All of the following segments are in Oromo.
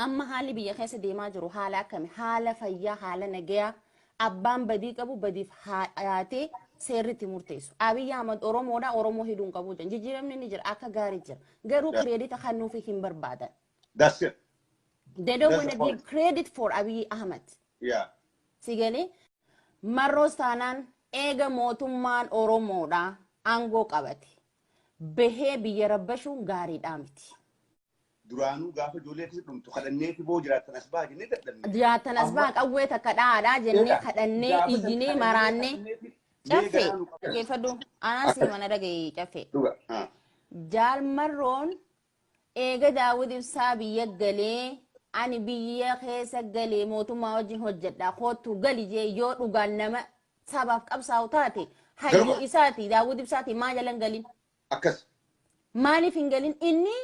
Amma haalli biyya keessa deemaa jiru haala akkami? Haala fayyaa, haala nagayaa, abbaan badii qabu badiif hayaatee seerri itti murteessu. Abiyyi Ahmad Oromoodha, Oromoo hidhuu hin qabu jedhan. Jijjiiramni ni jira, akka gaarii jira. Garuu credit kennuufii hin barbaadan. That's it. They don't That's want the to give point. credit for Abiy Ahmed. Si galee Marroos taanaan eega mootummaan Oromoodha aangoo qabate. Bahee biyya rabbashuun gaariidhaa miti. Duraanuu gaafa ijoollee akkasii dhumtu kadhanneeti boo jiraattan as baha jennee dadhabne. Jiraattan as baha qawwee takka dhaadhaa jennee Egaa, kadhannee gaafa san iyyinee kadhannee maraannee kadhanneeti mee Caffee garaa nu qaban. dhaggeeffadhu, anaan si mana dhagaye, Caffee. Dhuga. Jaalmarroon eega Daawud Ibsaa biyya galee, ani biyya keessa galee mootummaa wajjin hojjedha, kootu gali jee, yoo dhugaan nama sabaaf qabsaa'u taate hayyuu isaati Daawud Ibsaati maa jalan galin? Akkas. Maaliif hin galin? Inni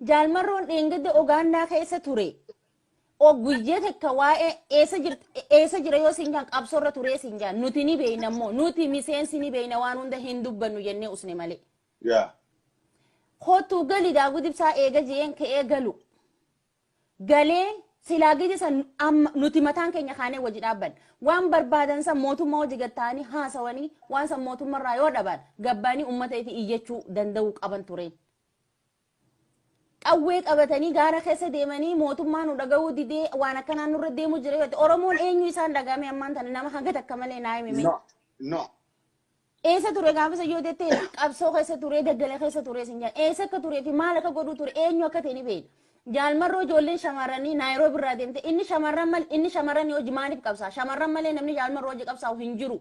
Jaalmarroon dheengadda Ogaandaa keessa ture. O guyyaa takka waa'ee eessa jirti, eessa jira yoo siin jaan, qabsoorra turee siin jaan. Nuti ni beeyna immoo, nuti miseensi ni beeyna, waan hunda hin dubbannu jennee usne malee. Kootuu gali Daawud Ibsaa eega jeen ka'ee galu. Galee silaa gidi san amma nuti mataan keenya kaanee wajji dhaabban. Waan barbaadan san mootummaa wajji gatta'anii haasawanii, waan san mootummarraa yoo dhaban gabbaanii uummata ifi iyyachuu danda'uu qaban tureen. Qawwee qabatanii gaara keessa deemanii mootummaa nu dhaga'uu didee waan akkanaan nurra deemu jira yoo ta'e, Oromoon eenyu isaan dhaga'ame ammaan tana nama hanga takka malee naa himime. No. No. Eessa ture gaafa isa yoo jettee, qabsoo keessa ture, daggala keessa ture sin jedha. Eessa akka turee fi maal akka godhuu ture, eenyu akka ta'e ni beekna. Jaalmarroo ijoolleen shamarranii Naayiroobi irraa deemte, inni shamarran mal inni shamarran hojii maaliif qabsaa? Shamarran malee namni Jaalmarroo hojii qabsaa'u hin jiru.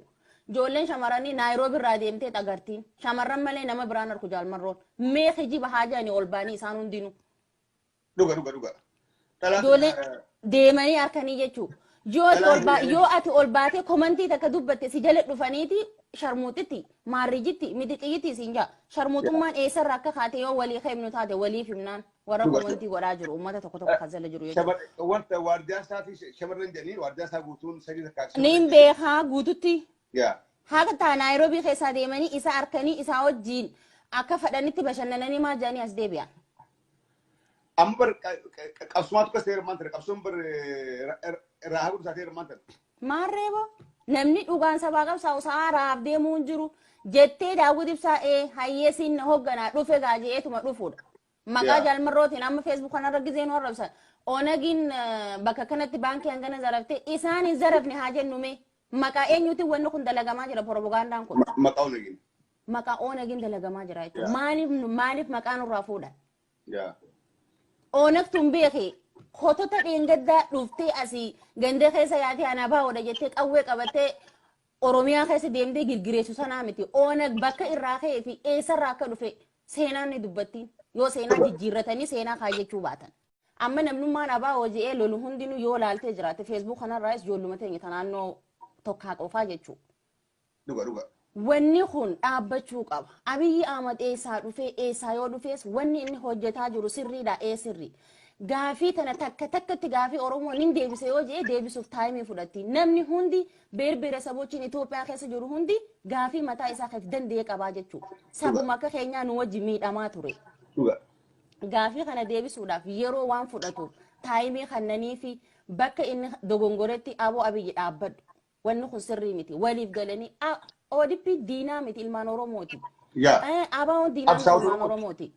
Ijoolleen shamarranii Naayiroobi irraa deemtee agartiin. Shamarran malee nama biraan arku Jaalmarroon. Mee kijiba haa jedhanii ol baanii isaan hundinuu. Dhuga, dhuga, dhuga. Dhalaan Ijoolleen deemanii harkanii jechuudha. Yoo ati Dhalaan ol yoo ati ol baatee comment takka dubbatte, si jala dhufaniiti sharmuuxitti, maarrijitti, midiqiyyitti siin jaa. Sharmuuxummaan eessarraa akka kaate yoo walii himnu taate, waliif himnaan warra comment godhaa jiru uummata tokko tokko kan jala jiru jechuudha. Wanta waardiyaan isaatii shamarran jedhanii, waardiyaan isaa guutuun sadii takkaa. Niin beekaa guututti. Haga taa Naayiroobii keessaa deemanii isa harkanii isaa wajjiin akka fadhanitti bashannananii maal jedhanii as deebi'an. Amma bar qabsumaatu kas ta'e maanta, qabsoon bar raahaa guddaa ta'e maanta. Maarreebo namni dhugaan sabaa qabsaa'u sa'aa raaf deemuu hin jiru jettee, Daawwit Ibsaa ee hayyee siin hoogganaa dhufe gaa je'eetuma dhufuudha. Maqaa Jaalmarrootiin amma Facebook kanarra gizeen warrabsan. Onagiin bakka kanatti baankii hangana zaraftee, isaan hin zarafne haa jennu, mee maqaa eenyuutiin wanni kun dalagamaa jira, propagandaan kun? Maqaa Onagiin. Maqaa Onagiin dalagamaa jira jechuudha. Maaliif maqaa nurraa fuudhan? Onag tun beeke kotota dheengaddaa dhuftee asii ganda keessa yaatee anaa baa'oodha jettee qawwee qabattee Oromiyaa keessa deemtee girgireessu sanaa miti. Onag bakka irraa ka'ee fi eessarraa akka dhufe seenaan ni dubbattiin. Yoo seenaa jijjiirratanii seenaa kaayyachuu baatan. Amma namnummaan abaa je'ee lolu hundinuu yoo laaltee jiraate, Facebook kanarraas ijoolluma teenya ta naannoo tokkaa qofaa jechuudha. Dhuga, dhuga. Wanni kun dhaabbachuu qaba. Abiyyi Ahmad eessaa dhufee, eessaa yoo dhufees, wanni inni hojjetaa jiru sirriidha, ee sirrii. Gaafii tana takka takkatti gaafii Oromoo nin deebise yoo jedhe, deebisuuf time fudhatti. Namni hundi beer sabochiin Itoophiyaa keessa jiru hundi gaafii mataa isaa keef danda'ee qabaa jechuudha. Sabuma akka keenyaa nu wajji miidhamaa ture. Dhuga. Gaafii kana deebisuudhaaf yeroo waan fudhatuuf time kannanii fi bakka inni dogongoretti aboo Abiyyi dhaabbadhu. Wanni kun sirrii miti. Waliif galanii ODP diinaa miti, ilmaan Oromooti. ABO'n diinaa miti, Qabsaa'ota ilmaan Oromooti. Oromooti.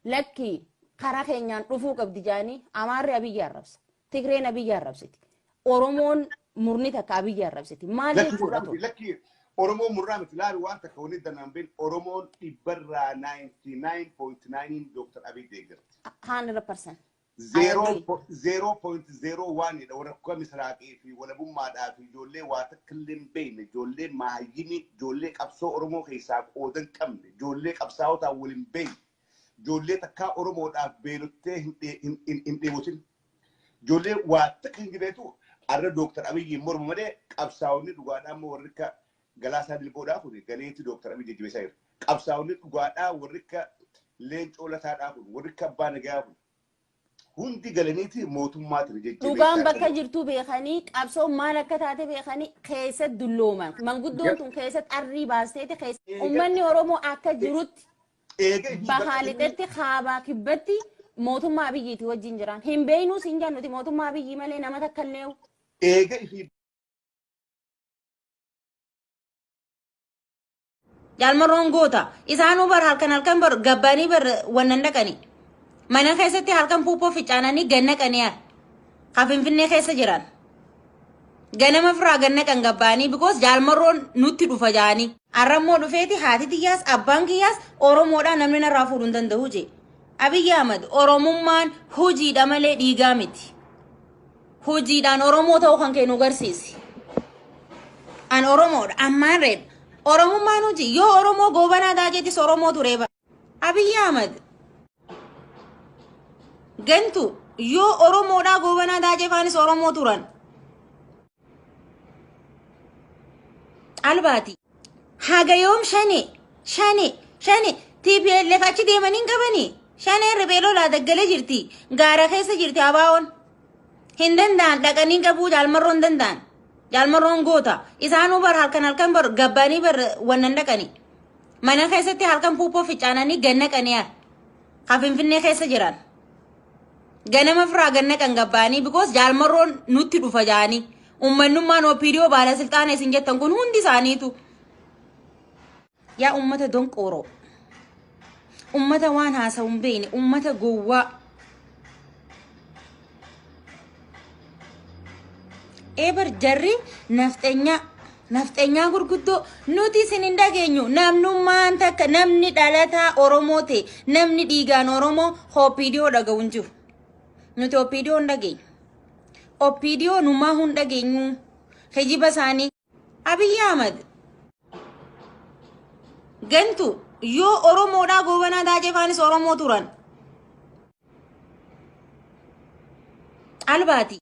Lakki, karaa keenyaan dhufuu qabdi jaanii Amaarri Abiyyi arrabsa. Tigreen Abiyyi arrabsiti. Oromoon murni takka Abiyyi arrabsiti. Maal Lakki jechuudha murraa tun? miti. Lakki, Oromoon murraa miti. Laali, waan takka wanni danaan beeknu, Oromoon dhibbarraa 99.9 Dr. Abiy deeggarti. 100%. Zero agree. 0.01 dha warra akka misraaqii fi walabummaadhaa fi ijoollee waa takka illee hin beekne, ijoollee maayyimii, ijoollee qabsoo Oromoo keessaa qooda hin qabne, ijoollee qabsaa'otaan wal hin beekne, ijoollee takkaa Oromoodhaaf beelottee hin dheebotin, ijoollee waa takka hin jireetu arra Dooktar Abiyyiin morma malee, qabsaa'onni dhugaadhaa immoo warri akka Galaasaa Dilboodhaa kun galeetti Dooktar Abiyyi jajjabeessaa jira. Qabsaa'onni dhugaadhaa warri akka Leencoo Lataadhaa kun, warri akka Abbaa Nagayaa kun hundi galaniiti mootummaatiin jajjabeessaa Dhugaan bakka jiru. jirtu beekanii, qabsoon maal akka taate beekanii keessatti dullooman. Manguddoon tun keessatti arrii baasteeti keessa. Uummanni Oromoo akka jirutti Eega itti bahaa lixetti, kaabaa kibbatti. Mootummaa Abiyyiiti wajjin jiran. Hin beeynuus hin jennuti mootummaa Abiyyii malee nama takka illee. Eega ifii Jaalmarroon goota. Isaanuu bar halkan halkan bar gabbaanii bar wannan dhaqani. Mana keessatti halkan puuphoo ficaananii gannaqanii yaa. Ka Finfinnee keessa jiran. Ganama firaa gannaqan gabbaanii because jaalmarroon nutti dhufa jaanii. Arrammoo dhufeeti haati tiyyaas abbaan kiyyaas Oromoodhaa namni narraa fuudhuu hin danda'u jee. Abiyyi Ahmad Oromummaan hojiidha malee dhiigaa miti. Hojiidhaan Oromoo ta'uu kan kee nu garsiisi. An Oromoodha ammaan reedha. Oromummaan hojii yoo Oromoo goobanaa daajeetis Oromoo turee bara. Abiyyi Ahmad gantu yoo Oromoodhaa goobanaa daajee faanis Oromoo turan. Albaati. Haga yoom shane shane shane TPLF achi deemanii hin qabanii. Shaneen riphee lolaa daggala jirti. Gaara keessa jirti abaa'oon. Hin danda'an dhaqanii qabuu jaalmarroo hin danda'an. Jaalmarroon goota. Isaanuu bar halkan halkan bar gabbaanii bar wannan dhaqanii. Mana keessatti halkan puuphoo ficaananii gannaqanii yaa. Ka Finfinnee keessa jiran. Ganama firaa gannaqan gabbaanii because jaalmarroon nutti dhufa jaanii. Ummannummaan OPDO baala silxaana isin jettan kun hundi isaaniitu. Yaa ummata donqooroo. Ummata waan haasa'u hin beekne, ummata gowwaa. Eebar jarri nafxenyaa nafxenyaa gurguddoo nuti isin hin dhageenyu namnummaan takka namni dhalataa Oromoo ta'e namni dhiigaan Oromoo OPDO dhaga'u hin jiru. Nuti OPDO hin dhageenyu. OPDO numaa hin dhageenyu. Kijiba isaanii. Abiyyi Ahmad gantu yoo Oromoodhaa goobanaa daajee faanis Oromoo turan. Albaati.